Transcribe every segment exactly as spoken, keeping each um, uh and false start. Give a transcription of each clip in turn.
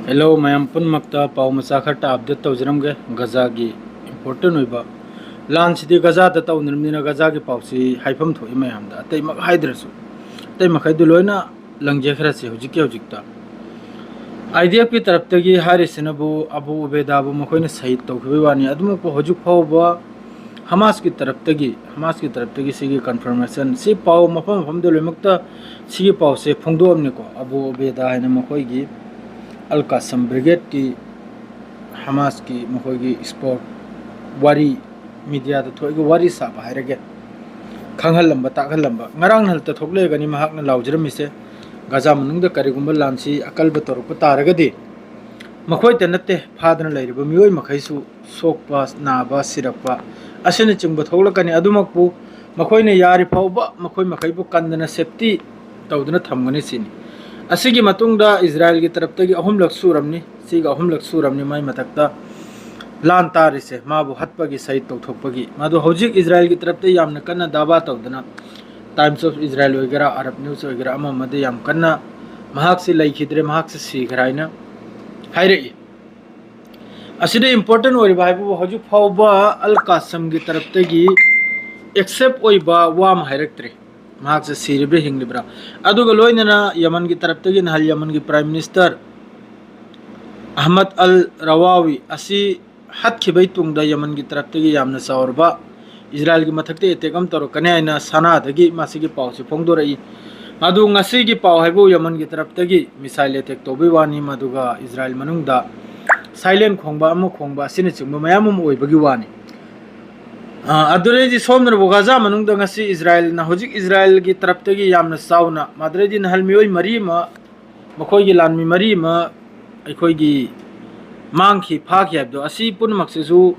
Hello ꯃꯌꯥꯝ ꯄꯨꯝꯅꯃꯛꯇ ꯄꯥꯎ ꯃꯆꯥ ꯈꯔꯇ update ꯇꯧꯖꯔꯝꯒꯦ꯫ ꯒꯖꯥꯒꯤ important ꯑꯣꯏꯕ ꯂꯥꯟꯁꯤꯗꯤ ꯒꯖꯥꯗ ꯇꯧꯅꯔꯕꯅꯤꯅ ꯒꯖꯥꯒꯤ ꯄꯥꯎꯁꯤ ꯍꯥꯏꯐꯝ ꯊꯣꯛꯏ ꯃꯌꯥꯝꯗ, ꯑꯇꯩꯃꯛ ꯍꯥꯏꯗ꯭ꯔꯁꯨ ꯑꯇꯩ ꯃꯈꯩꯗꯨ ꯂꯣꯏꯅ ꯂꯪꯖꯈ꯭ꯔꯁꯤ꯫ ꯍꯧꯖꯤꯛꯀꯤ ꯍꯧꯖꯤꯛꯇ IDFꯀꯤ ꯇꯔꯞꯇꯒꯤ ꯍꯥꯏꯔꯤꯁꯤꯅꯕꯨ ꯑꯕꯨ ꯎꯕꯦꯗꯥꯕꯨ ꯃꯈꯣꯏꯅ ꯁꯍꯤꯗ ꯇꯧꯈꯤꯕꯒꯤ ꯋꯥꯅꯤ꯫ ꯑꯗꯨꯃꯛꯄꯨ ꯍꯧꯖꯤꯛ ꯐꯥꯎꯕ ꯍꯃꯥꯁꯀꯤ ꯇꯔꯞꯇꯒꯤ ꯍꯃꯥꯁꯀꯤ ꯇꯔꯞꯇꯒꯤ ꯁꯤꯒꯤ confirmation, ꯁꯤ ꯄꯥꯎ ꯃꯐꯝ ꯃꯐꯝꯗ ꯂꯣꯏꯅꯃꯛꯇ ꯁꯤꯒꯤ ꯄꯥꯎꯁꯦ ꯐꯣꯡꯗꯣꯛꯑꯕꯅꯤꯀꯣ꯫ ꯑꯕꯨ ꯎꯕꯦꯗꯥ ꯍꯥꯏꯅ ꯃꯈꯣꯏꯒꯤ ꯑꯜ ꯀꯥꯁꯝ ꯕ꯭ꯔꯤꯒꯦꯗꯀꯤ ꯍꯃꯥꯁꯀꯤ ꯃꯈꯣꯏꯒꯤ spokes, ꯋꯥꯔꯤ, ꯃꯤꯗꯤꯌꯥꯗ ꯊꯣꯛꯏꯒ ꯋꯥꯔꯤ ꯁꯥꯕ ꯍꯥꯏꯔꯒꯦ, ꯈꯪꯍꯜꯂꯝꯕ ꯇꯥꯛꯍꯜꯂꯝꯕ꯫ ꯉꯔꯥꯡ ꯅꯍꯥꯟꯇ ꯊꯣꯛꯂꯛꯑꯒꯅꯤ ꯃꯍꯥꯛꯅ ꯂꯥꯎꯖꯔꯝꯃꯤꯁꯦ, ꯒꯖꯥ ꯃꯅꯨꯡꯗ ꯀꯔꯤꯒꯨꯝꯕ ꯂꯥꯟꯁꯤ ꯑꯀꯜꯕ ꯇꯧꯔꯛꯄ ꯇꯥꯔꯒꯗꯤ ꯃꯈꯣꯏꯇ ꯅꯠꯇꯦ, ꯐꯥꯗꯅ ꯂꯩꯔꯤꯕ ꯃꯤꯑꯣꯏ ꯃꯈꯩꯁꯨ ꯁꯣꯛꯄ, ꯅꯥꯕ, ꯁꯤꯔꯛꯄ ꯑꯁꯤꯅꯆꯤꯡꯕ ꯊꯣꯛꯂꯛꯀꯅꯤ꯫ ꯑꯗꯨꯃꯛꯄꯨ ꯃꯈꯣꯏꯅ ꯌꯥꯔꯤ ꯐꯥꯎꯕ ꯃꯈꯣꯏ ꯃꯈꯩꯕꯨ ꯀꯟꯗꯅ safety ꯇꯧꯗꯨꯅ ꯊꯝꯒꯅꯤ ꯁꯤꯅꯤ꯫ ꯑꯁꯤꯒꯤ ꯃꯇꯨꯡꯗ ꯏꯖꯔꯥꯏꯜꯒꯤ ꯇꯔꯞꯇꯒꯤ ꯑꯍꯨꯝꯂꯛ ꯁꯨꯔꯝꯅꯤ, ꯁꯤꯒ ꯑꯍꯨꯝꯂꯛ ꯁꯨꯔꯝꯅꯤ ꯃꯥꯏ ꯃꯊꯛꯇ ꯂꯥꯟ ꯇꯥꯔꯤꯁꯦ, ꯃꯥꯕꯨ ꯍꯠꯄꯒꯤ, ꯁꯍꯤꯗ ꯇꯧꯊꯣꯛꯄꯒꯤ꯫ ꯃꯗꯨ ꯍꯧꯖꯤꯛ ꯏꯖꯔꯥꯏꯜꯒꯤ ꯇꯔꯞꯇ ꯌꯥꯝꯅ ꯀꯟꯅ ꯗꯥꯕꯥ ꯇꯧꯗꯅ, Times of Israel ꯑꯣꯏꯒꯦꯔꯥ, Arab News ꯑꯣꯏꯒꯦꯔꯥ, ꯑꯃ ꯑꯃꯗ ꯌꯥꯝ ꯀꯟꯅ ꯃꯍꯥꯛꯁꯤ ꯂꯩꯈꯤꯗ꯭ꯔꯦ, ꯃꯍꯥꯛꯁꯤ ꯁꯤꯈ꯭ꯔꯦ ꯍꯥꯏꯅ ꯍꯥꯏꯔꯛꯏ꯫ ꯑꯁꯤꯗ important ꯑꯣꯏꯔꯤꯕ ꯍꯥꯏꯕꯕꯨ ꯍꯧꯖꯤꯛ ꯐꯥꯎꯕ ꯑꯜ ꯀꯥꯁꯝꯒꯤ ꯇꯔꯞꯇꯒꯤ accept ꯑꯣꯏꯕ ꯋꯥ ꯑꯃ ꯍꯥꯏꯔꯛꯇ꯭ꯔꯤ, ꯃꯍꯥꯛꯁꯦ ꯁꯤꯔꯤꯕ꯭ꯔꯥ ꯍꯤꯡꯂꯤꯕ꯭ꯔꯥ꯫ ꯑꯗꯨꯒ ꯂꯣꯏꯅꯅ ꯌꯃꯟꯒꯤ ꯇꯔꯞꯇꯒꯤ ꯅꯍꯥꯟ ꯌꯃꯟꯒꯤ Prime Minister ꯑꯍꯃꯗ ꯑꯜ ꯔꯋꯥꯋꯤ ꯑꯁꯤ ꯍꯠꯈꯤꯕꯒꯤ ꯇꯨꯡꯗ ꯌꯃꯟꯒꯤ ꯇꯔꯞꯇꯒꯤ ꯌꯥꯝꯅ ꯆꯥꯎꯔꯕ ꯏꯖꯔꯥꯏꯜꯒꯤ ꯃꯊꯛꯇ attack ꯑꯃ ꯇꯧꯔꯛꯀꯅꯤ ꯍꯥꯏꯅ ꯁꯅꯥꯗꯒꯤ ꯃꯁꯤꯒꯤ ꯄꯥꯎꯁꯤ ꯐꯣꯡꯗꯣꯔꯛꯏ꯫ ꯑꯗꯨ ꯉꯁꯤꯒꯤ ꯄꯥꯎ ꯍꯥꯏꯕꯨ ꯌꯃꯟꯒꯤ ꯇꯔꯞꯇꯒꯤ missile attack ꯇꯧꯕꯒꯤ ꯋꯥꯅꯤ, ꯃꯗꯨꯒ ꯏꯖꯔꯥꯏꯜ ꯃꯅꯨꯡꯗ siren ꯈꯣꯡꯕ ꯑꯃ ꯈꯣꯡꯕ ꯑꯁꯤꯅꯆꯤꯡꯕ ꯃꯌꯥꯝ ꯑꯃ ꯑꯣꯏꯕꯒꯤ ꯋꯥꯅꯤ꯫ ꯑ, ꯑꯗꯨꯗꯩꯗꯤ ꯁꯣꯝꯗꯅꯕꯨ ꯒꯖꯥ ꯃꯅꯨꯡꯗ ꯉꯁꯤ ꯏꯖꯔꯥꯏꯜꯅ, ꯍꯧꯖꯤꯛ ꯏꯖꯔꯥꯏꯜꯒꯤ ꯇꯔꯞꯇꯒꯤ ꯌꯥꯝꯅ ꯆꯥꯎꯅ ꯃꯗꯨꯗꯩꯗꯤ ꯅꯍꯥꯟ ꯃꯤꯑꯣꯏ ꯃꯔꯤ ꯑꯃ, ꯃꯈꯣꯏꯒꯤ ꯂꯥꯟꯃꯤ ꯃꯔꯤ ꯑꯃ ꯑꯩꯈꯣꯏꯒꯤ ꯃꯥꯡꯈꯤ, ꯐꯥꯈꯤ ꯍꯥꯏꯕꯗꯣ, ꯑꯁꯤ ꯄꯨꯝꯅꯃꯛꯁꯤꯁꯨ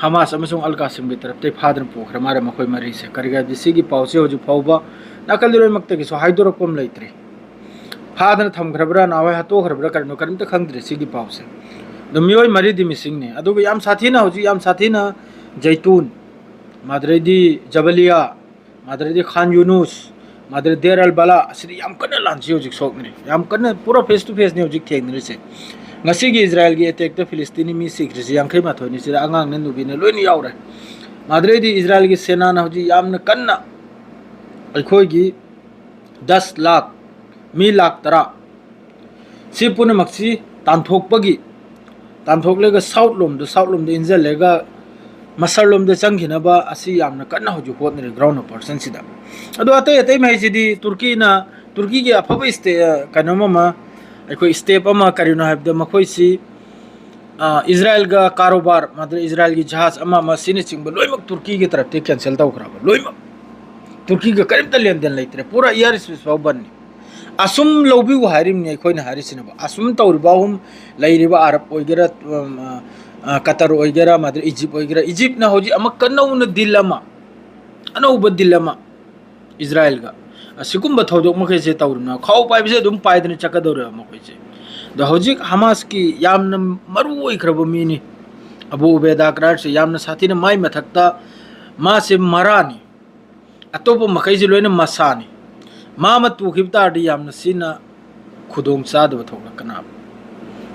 ꯍꯃꯥꯁ ꯑꯃꯁꯨꯡ ꯑꯜ ꯀꯥꯁꯤꯝꯒꯤ ꯇꯔꯞꯇꯒꯤ ꯐꯥꯗꯨꯅ ꯄꯨꯈ꯭ꯔ ꯃꯥꯜꯂꯦ ꯃꯈꯣꯏ ꯃꯔꯤꯁꯦ꯫ ꯀꯔꯤꯒꯤꯅꯣ ꯍꯥꯏꯕꯗꯤ ꯁꯤꯒꯤ ꯄꯥꯎꯁꯦ ꯍꯧꯖꯤꯛ ꯐꯥꯎꯕ ꯅꯥꯀꯜ ꯏꯔꯣꯏꯃꯛꯇꯒꯤꯁꯨ ꯍꯥꯏꯗꯣꯔꯛꯄ ꯑꯃ ꯂꯩꯇ꯭ꯔꯤ꯫ ꯐꯥꯗꯅ ꯊꯝꯈ꯭ꯔꯕ꯭ꯔꯥ, ꯅꯍꯥꯟꯋꯥꯏ ꯍꯥꯠꯇꯣꯛꯈ꯭ꯔꯕ꯭ꯔꯥ, ꯀꯔꯤꯅꯣ, ꯀꯔꯤꯝꯇ ꯈꯪꯗ꯭ꯔꯦ ꯁꯤꯒꯤ ꯄꯥꯎꯁꯦ꯫ ꯑꯗꯣ ꯃꯤꯑꯣꯏ ꯃꯔꯤꯗꯤ missingꯅꯦ꯫ ꯑꯗꯨꯒ ꯌꯥꯝ ꯁꯥꯊꯤꯅ, ꯍꯧꯖꯤꯛ ꯌꯥꯝ ꯁꯥꯊꯤꯅ ꯖꯩꯇꯨꯟ, ꯃꯗꯨꯗꯩꯗꯤ ꯖꯕꯂꯤꯌꯥ, ꯃꯗꯨꯗꯩꯗꯤ ꯈꯥꯟ ꯌꯨꯅꯨꯁ, ꯃꯥꯗ꯭ꯔꯦ ꯗꯦꯔ ꯑꯜ ꯕꯂꯥ ꯑꯁꯤꯗ ꯌꯥꯝ ꯀꯟꯅ ꯂꯥꯟꯁꯤ ꯍꯧꯖꯤꯛ ꯁꯣꯛꯅꯔꯤ꯫ ꯌꯥꯝ ꯀꯟꯅ ꯄꯨꯔꯥ face to faceꯅꯤ ꯍꯧꯖꯤꯛ ꯊꯦꯡꯅꯔꯤꯁꯦ꯫ ꯉꯁꯤꯒꯤ ꯏꯖꯔꯥꯌꯦꯜꯒꯤ attackꯇ ꯐꯤꯂꯤꯁꯇꯤꯅꯤ ꯃꯤ ꯁꯤꯈ꯭ꯔꯤꯁꯤ ꯌꯥꯡꯈꯩ ꯃꯥꯊꯣꯏꯅꯤ꯫ ꯁꯤꯗ ꯑꯉꯥꯡꯅ ꯅꯨꯕꯤꯅ ꯂꯣꯏꯅ ꯌꯥꯎꯔꯦ꯫ ꯃꯥꯗ꯭ꯔꯦꯗꯤ ꯏꯖꯔꯥꯌꯦꯜꯒꯤ ꯁꯦꯅꯥꯅ ꯍꯧꯖꯤꯛ ꯌꯥꯝꯅ ꯀꯟꯅ ꯑꯩꯈꯣꯏꯒꯤ ꯗꯁ ꯂꯥꯈ, ꯃꯤ ꯂꯥꯈ ꯇꯔꯥ, ꯁꯤ ꯄꯨꯝꯅꯃꯛꯁꯤ ꯇꯥꯟꯊꯣꯛꯄꯒꯤ, ꯇꯥꯟꯊꯣꯛꯂꯒ south ꯂꯣꯝꯗ, south ꯂꯣꯝꯗ ꯏꯟꯁꯤꯜꯂꯒ ꯃꯁꯔ ꯂꯣꯝꯗ ꯆꯪꯈꯤꯅꯕ ꯑꯁꯤ ꯌꯥꯝꯅ ꯀꯟꯅ ꯍꯧꯖꯤꯛ ꯍꯣꯠꯅꯔꯤ ground operationꯁꯤꯗ꯫ ꯑꯗꯣ ꯑꯇꯩ ꯑꯇꯩ ꯃꯍꯩꯁꯤꯗꯤ ꯇꯨꯔꯀꯤꯅ, ꯇꯨꯔꯀꯤꯒꯤ ꯑꯐꯕ state, ꯀꯩꯅꯣꯝ ꯑꯃ, ꯑꯩꯈꯣꯏ step ꯑꯃ ꯀꯔꯤꯅꯣ ꯍꯥꯏꯕꯗ ꯃꯈꯣꯏꯁꯤ, ꯑ, ꯏꯖꯔꯥꯌꯦꯜꯒ ꯀꯥꯔꯣꯕꯥꯔ, ꯃꯗꯨ ꯏꯖꯔꯥꯌꯦꯜꯒꯤ ꯖꯍꯥꯖ ꯑꯃ ꯑꯃ ꯑꯁꯤꯅꯆꯤꯡꯕ ꯂꯣꯏꯅꯃꯛ ꯇꯨꯔꯀꯤꯒꯤ ꯇꯔꯞꯇꯒꯤ cancel ꯇꯧꯈ꯭ꯔꯕ, ꯂꯣꯏꯅꯃꯛ꯫ ꯇꯨꯔꯀꯤꯒ ꯀꯔꯤꯝꯇ ꯂꯦꯟꯗꯦꯟ ꯂꯩꯇ꯭ꯔꯦ, ꯄꯨꯔꯥ air space ꯐꯥꯎ ꯕꯟꯅꯤ꯫ ꯑꯁꯨꯝ ꯂꯧꯕꯤꯌꯨ ꯍꯥꯏꯔꯤꯕꯅꯤ ꯑꯩꯈꯣꯏꯅ ꯍꯥꯏꯔꯤꯁꯤꯅꯕ꯫ ꯑꯁꯨꯝ ꯇꯧꯔꯤꯕ ꯑꯍꯨꯝ ꯂꯩꯔꯤꯕ ꯑꯔꯕ ꯑꯣꯏꯒꯦꯔꯥ, ꯎꯝ, ꯑ, ꯑ, ꯀꯇꯔ ꯑꯣꯏꯒꯦꯔꯥ, ꯃꯗꯨ ꯏꯖꯤꯞ ꯑꯣꯏꯒꯦꯔꯥ, ꯏꯖꯤꯞꯅ ꯍꯧꯖꯤꯛ ꯑꯃꯨꯛꯀ ꯅꯧꯅ deal ꯑꯃ, ꯑꯅꯧꯕ deal ꯑꯃ ꯏꯖꯔꯥꯌꯦꯜꯒ꯫ ꯑꯁꯤꯒꯨꯝꯕ ꯊꯧꯗꯣꯛ ꯃꯈꯩꯁꯦ ꯇꯧꯔꯤꯕꯅ ꯈꯥꯎ ꯄꯥꯏꯕꯁꯦ ꯑꯗꯨꯝ ꯄꯥꯏꯗꯅ ꯆꯠꯀꯗꯧꯔꯦꯕ ꯃꯈꯣꯏꯁꯦ꯫ ꯑꯗꯣ ꯍꯧꯖꯤꯛ ꯍꯃꯥꯁꯀꯤ ꯌꯥꯝꯅ ꯃꯔꯨ ꯑꯣꯏꯈ꯭ꯔꯕ ꯃꯤꯅꯤ ꯑꯕꯨ ꯎꯕꯦꯗꯥ ꯀꯔꯥꯔꯁꯦ, ꯌꯥꯝꯅ ꯁꯥꯊꯤꯅ ꯃꯥꯏ ꯃꯊꯛꯇ ꯃꯥꯁꯦ ꯃꯔꯥꯅꯤ꯫ ꯑꯇꯣꯞꯄ ꯃꯈꯩꯁꯤ ꯂꯣꯏꯅ ꯃꯁꯥꯅꯤ꯫ ꯃꯥ ꯑꯃ ꯇꯨꯈꯤꯕ ꯇꯥꯔꯗꯤ ꯌꯥꯝꯅ ꯁꯤꯅ ꯈꯨꯗꯣꯡ ꯆꯥꯗꯕ ꯊꯣꯛꯂꯛꯀꯅꯕ꯫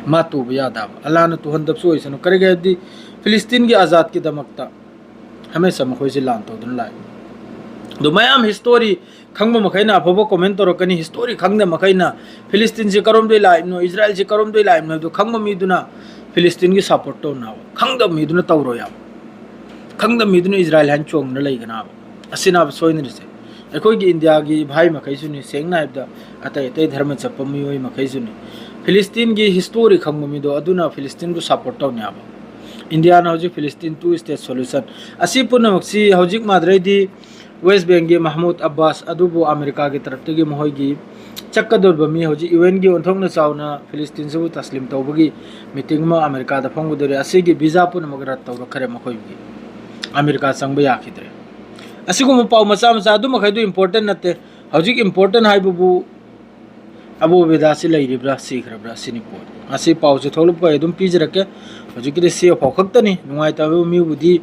ꯃꯥ ꯇꯨꯕ ꯌꯥꯗꯕ꯫ ꯑꯜꯂꯥꯅ ꯇꯨꯍꯟꯗꯕꯁꯨ ꯑꯣꯏꯁꯅꯨ꯫ ꯀꯔꯤꯒꯤ ꯍꯥꯏꯕꯗꯤ ꯐꯤꯂꯤꯁꯇꯤꯟꯒꯤ ꯑꯖꯥꯗꯀꯤꯗꯃꯛꯇ ꯍꯃꯦꯁꯥ ꯃꯈꯣꯏꯁꯤ ꯂꯥꯟ ꯇꯧꯗꯨꯅ ꯂꯥꯛꯏ꯫ ꯑꯗꯣ ꯃꯌꯥꯝ history ꯈꯪꯕ ꯃꯈꯩꯅ ꯑꯐꯕ comment ꯇꯧꯔꯛꯀꯅꯤ꯫ History ꯈꯪꯗꯕ ꯃꯈꯩꯅ ꯐꯤꯂꯤꯁꯇꯤꯟꯁꯤ ꯀꯔꯣꯝꯗꯩ ꯂꯥꯛꯏꯕꯅꯣ, ꯏꯖꯔꯥꯌꯦꯜꯁꯤ ꯀꯔꯣꯝꯗꯩ ꯂꯥꯛꯏꯕꯅꯣ ꯍꯥꯏꯕꯗꯨ ꯈꯪꯕ ꯃꯤꯗꯨꯅ ꯐꯤꯂꯤꯁꯇꯤꯟꯒꯤ support ꯇꯧꯅꯕ, ꯈꯪꯗꯕ ꯃꯤꯗꯨꯅ ꯇꯧꯔꯣꯏ ꯍꯥꯏꯕ꯫ ꯈꯪꯗꯕ ꯃꯤꯗꯨꯅ ꯏꯖꯔꯥꯌꯦꯜ ꯍꯥꯏꯅ ꯆꯣꯡꯗꯨꯅ ꯂꯩꯒꯅꯕ꯫ ꯑꯁꯤꯅꯕ ꯁꯣꯏꯅꯔꯤꯁꯦ꯫ ꯑꯩꯈꯣꯏꯒꯤ ꯏꯟꯗꯤꯌꯥꯒꯤ ꯚꯥꯏ ꯃꯈꯩꯁꯨꯅꯤ, ꯁꯦꯡꯅ ꯍꯥꯏꯕꯗ ꯑꯇꯩ ꯑꯇꯩ ꯙꯔꯃ ꯆꯠꯄ ꯃꯤꯑꯣꯏ ꯃꯈꯩꯁꯨꯅꯤ꯫ ꯐꯤꯂꯤꯁꯇꯤꯟꯒꯤ history ꯈꯪꯕ ꯃꯤꯗꯣ ꯑꯗꯨꯅ ꯐꯤꯂꯤꯁꯇꯤꯟꯕꯨ support ꯇꯧꯅꯤ ꯍꯥꯏꯕ꯫ ꯏꯟꯗꯤꯌꯥꯅ ꯍꯧꯖꯤꯛ ꯐꯤꯂꯤꯁꯇꯤꯟ two state solution, ꯑꯁꯤ ꯄꯨꯝꯅꯃꯛꯁꯤ ꯍꯧꯖꯤꯛ ꯃꯥꯗ꯭ꯔꯩꯗꯤ West Bankꯒꯤ ꯃꯍꯃꯨꯗ ꯑꯕꯥꯁ ꯑꯗꯨꯕꯨ ꯑꯃꯦꯔꯤꯀꯥꯒꯤ ꯇꯔꯞꯇꯒꯤ ꯃꯈꯣꯏꯒꯤ ꯆꯠꯀꯗꯧꯔꯤꯕ ꯃꯤ ꯍꯧꯖꯤꯛ UNꯒꯤ ꯑꯣꯟꯊꯣꯛꯅ ꯆꯥꯎꯅ ꯐꯤꯂꯤꯁꯇꯤꯟꯁꯤꯕꯨ ꯇꯁꯂꯤꯝ ꯇꯧꯕꯒꯤ meeting ꯑꯃ ꯑꯃꯦꯔꯤꯀꯥꯗ ꯐꯝꯒꯗꯧꯔꯤ꯫ ꯑꯁꯤꯒꯤ visa ꯄꯨꯝꯅꯃꯛ ꯔꯗ ꯇꯧꯔꯛꯈ꯭ꯔꯦ ꯃꯈꯣꯏꯒꯤ꯫ ꯑꯃꯦꯔꯤꯀꯥ ꯆꯪꯕ ꯌꯥꯈꯤꯗ꯭ꯔꯦ꯫ ꯑꯁꯤꯒꯨꯝꯕ ꯄꯥꯎ ꯃꯆꯥ ꯃꯆꯥ ꯑꯗꯨ ꯃꯈꯩꯗꯨ important ꯅꯠꯇꯦ꯫ ꯍꯧꯖꯤꯛ important ꯍꯥꯏꯕꯕꯨ ꯑꯕꯨ ꯎꯕꯦꯗꯥꯁꯤ ꯂꯩꯔꯤꯕ꯭ꯔꯥ ꯁꯤꯈ꯭ꯔꯕ꯭ꯔꯥ ꯁꯤꯅꯤ ꯄꯣꯠ꯫ ꯉꯁꯤ ꯄꯥꯎꯁꯦ ꯊꯣꯛꯂꯛꯄ ꯑꯩ ꯑꯗꯨꯝ ꯄꯤꯖꯔꯛꯀꯦ꯫ ꯍꯧꯖꯤꯛꯀꯤꯗꯤ ꯁꯤ ꯐꯥꯎ ꯈꯛꯇꯅꯤ꯫ ꯅꯨꯡꯉꯥꯏꯇꯕ ꯃꯤꯕꯨꯗꯤ,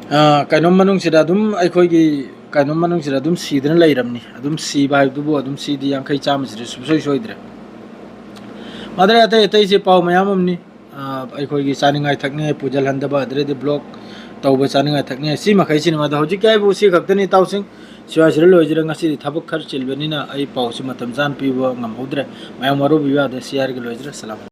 ꯑ, ꯀꯩꯅꯣꯝ ꯃꯅꯨꯡꯁꯤꯗ ꯑꯗꯨꯝ ꯑꯩꯈꯣꯏꯒꯤ ꯀꯩꯅꯣ ꯃꯅꯨꯡꯁꯤꯗ ꯑꯗꯨꯝ ꯁꯤꯗꯅ ꯂꯩꯔꯝꯅꯤ꯫ ꯑꯗꯨꯝ ꯁꯤꯕ ꯍꯥꯏꯕꯗꯨꯕꯨ ꯑꯗꯨꯝ ꯁꯤꯗꯤ ꯌꯥꯡꯈꯩ ꯆꯥꯝꯃꯁꯤꯗꯤ ꯁꯨꯡꯁꯣꯏ ꯁꯣꯏꯗ꯭ꯔꯦ꯫ ꯃꯥꯗꯔ, ꯑꯇꯩ ꯑꯇꯩꯁꯦ ꯄꯥꯎ ꯃꯌꯥꯝ ꯑꯃꯅꯤ꯫ ꯑ, ꯑꯩꯈꯣꯏꯒꯤ ꯆꯥꯅꯤꯡꯉꯥꯏ ꯊꯛꯅꯤꯡꯉꯥꯏ ꯄꯨꯁꯤꯜꯍꯟꯗꯕ, ꯑꯗꯨꯗꯩꯗꯤ ꯕ꯭ꯂꯣꯛ ꯇꯧꯕ ꯆꯥꯅꯤꯡꯉꯥꯏ ꯊꯛꯅꯤꯡꯉꯥꯏ, ꯁꯤ ꯃꯈꯩꯁꯤꯅꯤ꯫ ꯃꯥꯗ ꯍꯧꯖꯤꯛꯀꯤ ꯍꯥꯏꯕꯨ ꯁꯤ ꯈꯛꯇꯅꯤ ꯏꯇꯥꯎꯁꯤꯡ꯫ ꯁ꯭ꯋꯥꯏꯁꯤꯗ ꯂꯣꯏꯖꯔꯦ꯫ ꯉꯁꯤꯗꯤ ꯊꯕꯛ ꯈꯔ ꯆꯤꯟꯕꯅꯤꯅ ꯑꯩ ꯄꯥꯎꯁꯤ ꯃꯇꯝ ꯆꯥꯅ ꯄꯤꯕ ꯉꯝꯍꯧꯗ꯭ꯔꯦ꯫ ꯃꯌꯥꯝ ꯋꯥꯔꯧꯕꯤꯕ ꯌꯥꯗꯦ꯫ ꯁꯤ ꯍꯥꯏꯔꯒ ꯂꯣꯏꯖꯔꯦ꯫ ꯁꯂꯥꯝ꯫